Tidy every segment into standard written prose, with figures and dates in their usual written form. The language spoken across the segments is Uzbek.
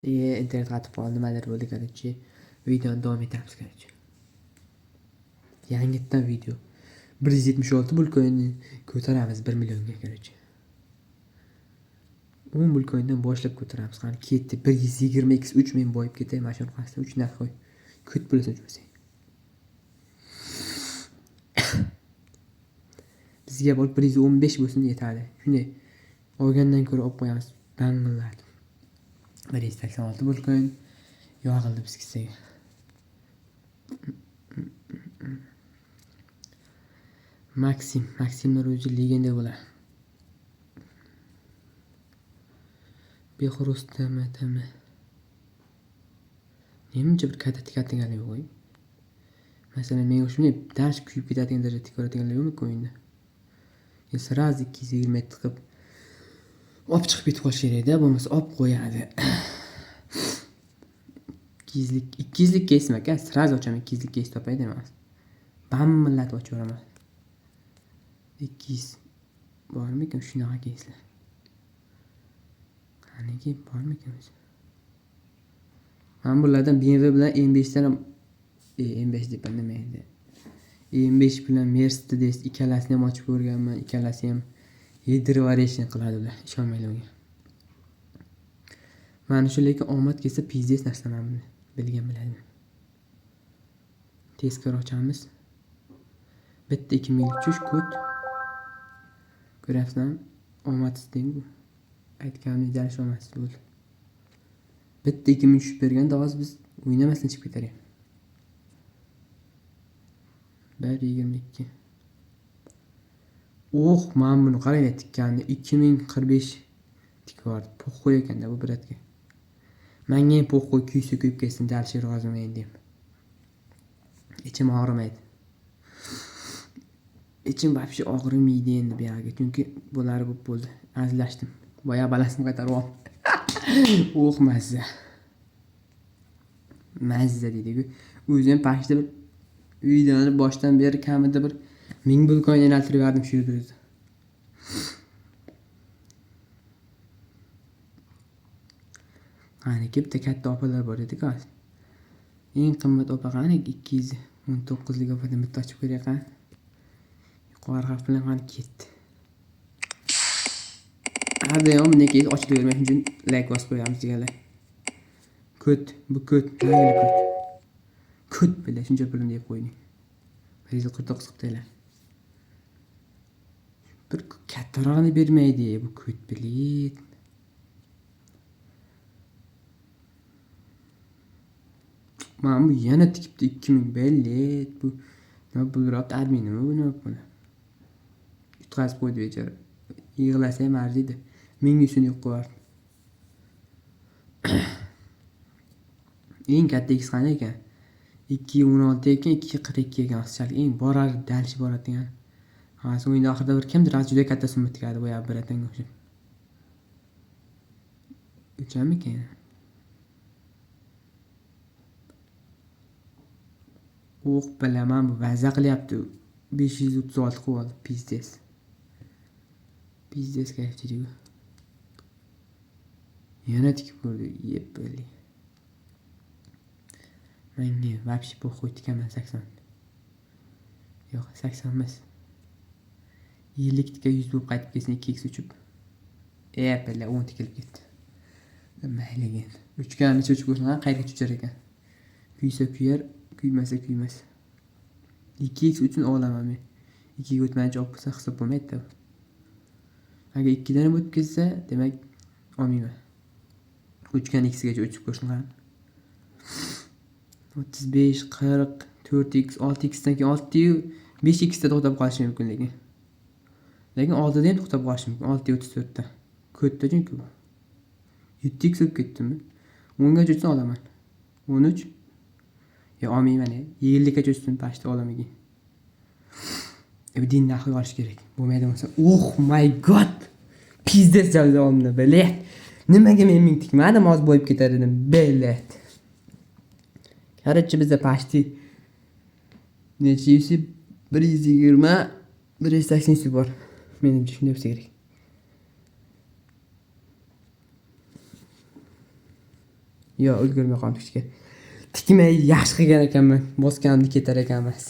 Internet qatib qoldi, nimadir bo'ldi, короче. Videoni davom etamiz, короче. Yangitdan video. 176 bulkoinni ko'taramiz 1 millionga, короче. 10 bulkoindan boshlab ko'taramiz. Qani ketdi. 120 x 3 men boyib ketay, mana shu orqasida 3 narx qo'y. Ko't bo'lasan uchmasang. Bizga borib 115 bo'lsin yetadi. Shunday olgandan ko'ra olib qo'yamiz. Bangillatib. 186 bulkoin yog'ildi biz kissaga. Maksim, Maksimlar o'zi legenda bo'ladi. Behruz tm tm. Nemcha bir katta tikadiganlar yo'q. Masalan, menga shunday dars kuyib ketadigan darajada tikadiganlar yo'qmi o'yinda? Sразу 227 qilib olib chiqib ketib qolish kerakda, bo'lmasa olib qo'yadi. 200lik keysmi aka? Sразу ochaman, 200lik keys topay demas. Bamillatib ochib yuboraman. 200 bormikan shunaqa keyslar? Qaniki bormikan o'zi? Mana bulardan BMW bilan M5 dan ham M5 deb nima endi? M5 bilan Mercedes ikkalasini ham ochib ko'rganman, ikkalasi ham yedirib qiladi ular, ishonmanglar unga. Mana shu lekin omad kelsa pizdes narsa mana buni. Bilgan biladi. Tezkor ochamiz. Bitta 2000 tush ko't. Ko'ryapsizlarmi? Omadsiz deng-ku. Aytganimdek dalish omadsiz bo'ldi. Bitta 2000 tushib berganda hozir biz o'ynamasdan chiqib ketar edik. 1.22. Oh, mana buni qaranglar tikkanni 2045 tikib yubordi. Po'xo'y ekanda bu bratga. Menga ham po'xo'y kuysa kuyib ketsin, dalish roziman endi ham. Ichim og'rimaydi. Ichim вообще og'rimaydi endi bu yerga, chunki bular bo'lib bo'ldi. Azlashdim. Boya balasini qaytarib oldim. Oh, mazza. Mazza deydi-ku. O'zi ham pashda bir videoni boshdan beri kamida bir 1000 bulkoin aylantirib yubordim shu yerda o'zi. Qaniki bitta katta opalar bor edi-ku. Eng qimmat opa qani 219lik opadan bitta ochib ko'ray qani. Yuqori harf bilan qani ketdi. Har doim bunday keys ochilavermaydi, shuning uchun like bosib qo'yamiz deganlar. Ko't, bu ko't, mayli ko't. Ko't bilan shuncha pulimni deb qo'yding. 149 qilib. Bir kattarog'ini bermaydi bu ko't bilet. Mana bu yana tikibdi 2000 bilet. Bu nima bo'lyapti? Adminimi bu nima bu? Yutqazib qo'ydi bechora. Yig'lasa ham arziydi. 1100 yo'q qo'yardi. Eng katta X qanday ekan? 2.16 ekan, 2.42 ekan hozirchalik. Eng borar, dalish boradigan. Hozir o'yinda oxirida bir kimdir hozir juda katta summa tikadi boya biratanga o'xshab. Uchamikan? O'q bilaman bu vaza qilyapti. 536 qilib oldi, pizdes. Pizdes kayf deydi-ku. Yana tikib ko'rdi, yeb bo'ldi. Menga вообще po'xo'y tikaman 80. Yo'q, 80 emas. 50 tika 100 bo'lib qaytib kelsin 2x uchib. Billa 10 tikilib ketdi. Mayli endi. Uchganicha uchib ko'rsin, qayerga uchar ekan. Kuysa kuyar, kuymasa kuymas. 2x uchun olaman men. 2 ga o'tmaychi olib qo'ysa hisob bo'lmaydi-da. Agar 2 dan ham o'tib ketsa, demak olmayman. Uchgan x gacha uchib ko'rsin qani. 35, 40, 4x, 6x dan keyin 6 yu 5x da to'xtab qolishi mumkin lekin. Lekin 6 da ham to'xtab qolishi mumkin. 6.34 da. Ko'tda chunki bu. 7x bo'lib ketdimi? 10 gacha uchsa olaman. 13. Yo olmayman, 50 gacha uchsin, pashta olaman keyin. Din narxi olish kerak. Bo'lmaydi bo'lsa. Oh my god. Pizdes jalda oldi, bilet. Nimaga men 1000 tikmadim, hozir boyib ketar edim, bilet. Короче, bizda pashti necha yuz? 120, 180 yuz bor. Menimcha shunday bo'lsa kerak. Yo'q, ulgurmay qoldim tikishga. Tikmay yaxshi qilgan ekanman. Bosganimda ketar ekan emas.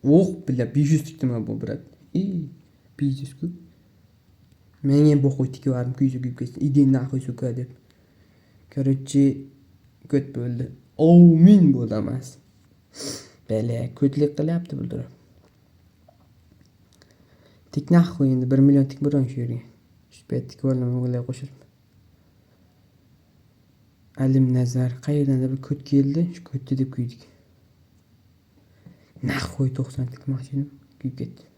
O'q, бля, 500 tikdim bu, брат. И 500 ku. Menga ham похуй, tikib yubordim, kuysa kuyib ketsin. Иди нахуй, сука, deb. Короче, ko't bo'ldi. Omin bo'ldi emas. Бля, ko'tlik qilyapti buldirib. Tik нахуй, endi 1 million tik biron shu yerga. Shu payt tikib olaman ularga qo'shilib. Alim Nazar qayerdandir bir ko't keldi, shu ko'tni deb kuydik. Нахуй, 90 tikmoqchi edim, kuyib ketdi.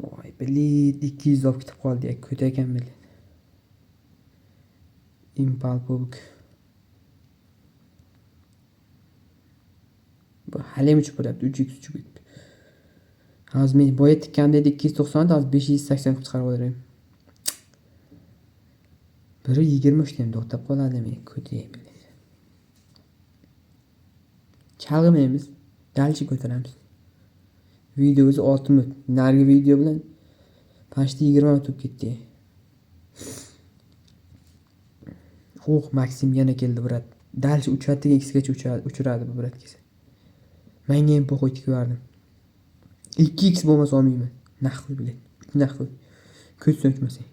Voy, блин, 200 olib ketib qoldi, ya, ko't ekan, блин. Impal pobuk. Bu haliyam uchib boryapti, 3x uchib ketdi. Hozir men boya tikkanimda edi 290, hozir 580 qilib chiqarib yuboraman. 1.23 ham to'xtab qoladi men ko'tay. Chalg'imaymiz. Дальше ko'taramiz. Video o'zi 6 minut. Narigi video bilan почти 20 minut bo'lib ketdi. Oh, Maksim yana keldi, брат. Дальше uchadigan X gacha uchiradi bu, брат, kelsa. Menga ham похуй, tikib yubordim. 2x bo'lmasa olmayman. Нахуй, блядь. Нахуй. Ko'chsan uchmasang.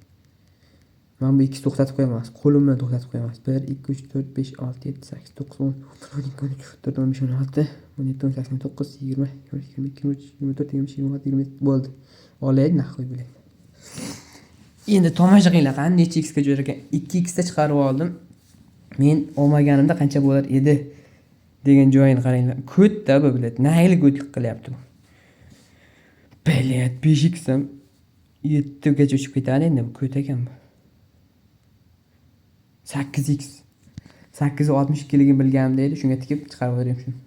Men bu 2 to'xtatib qo'yaman. Qo'lim bilan to'xtatib qo'yaman. 1 2 3 4 5 6 7 8 9 10 11 12 13 14 15 16 17 18 19 20 21 22 23 24 25 26 27 bo'ldi. Olay, нахуй, блядь. Endi tomosha qilinglar, qani necha x ga jo'rar ekan. 2x da chiqarib oldim. Men olmaganimda qancha bo'lar edi degan joyini qaranglar. Ko'tda bu, блядь. Nayli ko'tlik qilyapti bu. Блядь, 5x ham 7 gacha uchib ketadi endi, bu ko't ekan bu. 8x. 862 ligini bilganimda edi, shunga tikib chiqarib yuborayim shuni.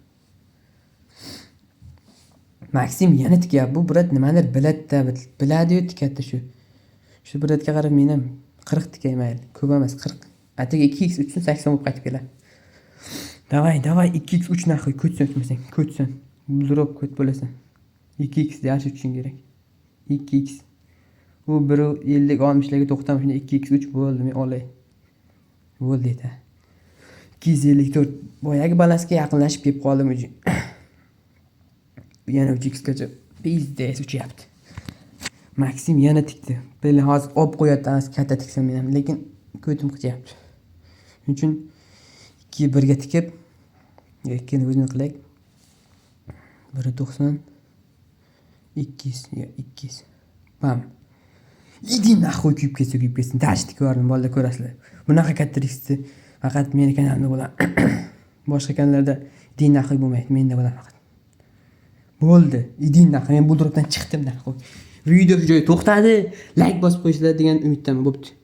Maksim yana tikyapti. Bu, брат, nimadir biladi-da, biladi-yu tikadida shu. Shu брат ga qarab men ham 40 tikay, mayli. Ko'p emas, 40. Atigi 2x uchsin, 80 bo'lib qaytib keladi. Давай, давай, 2x uch, нахуй, ko'tsan uchmasang, ko'tsan. Buldirib ko't bo'lasan. 2x yaxshi uchishing kerak. 2x. U 1.50 60 larga to'xtamay shunda 2x 3 bo'ldi, men olay. Bo'ldi yetar. 254 boyagi balansga yaqinlashib kelib qoldim уже. Yana 3x gacha пиздец uchyapti. Maksim yana tikdi. Beli hozir olib qo'yadi, katta tiksam men ham, lekin ko'tim qichyapti. Shuning uchun 2 1 ga tikib, ikkini o'zini qilaylik. 1.90 200 yo 200. Bam. Иди нахуй, kuyib ketsa kuyib ketsin. Дальше tikib yubordim, bolalar, ko'rasizlar. Bunaqa katta riskni faqat meni kanalimda bo'ladi. Boshqa kanallarda иди нахуй bo'lmaydi, menda bo'ladi faqat. Bo'ldi. Иди нахуй. Men bu dropdan chiqdim, нахуй. Video shu joyda to'xtadi. Like bosib qo'yishlar degan umiddaman. Bo'pti.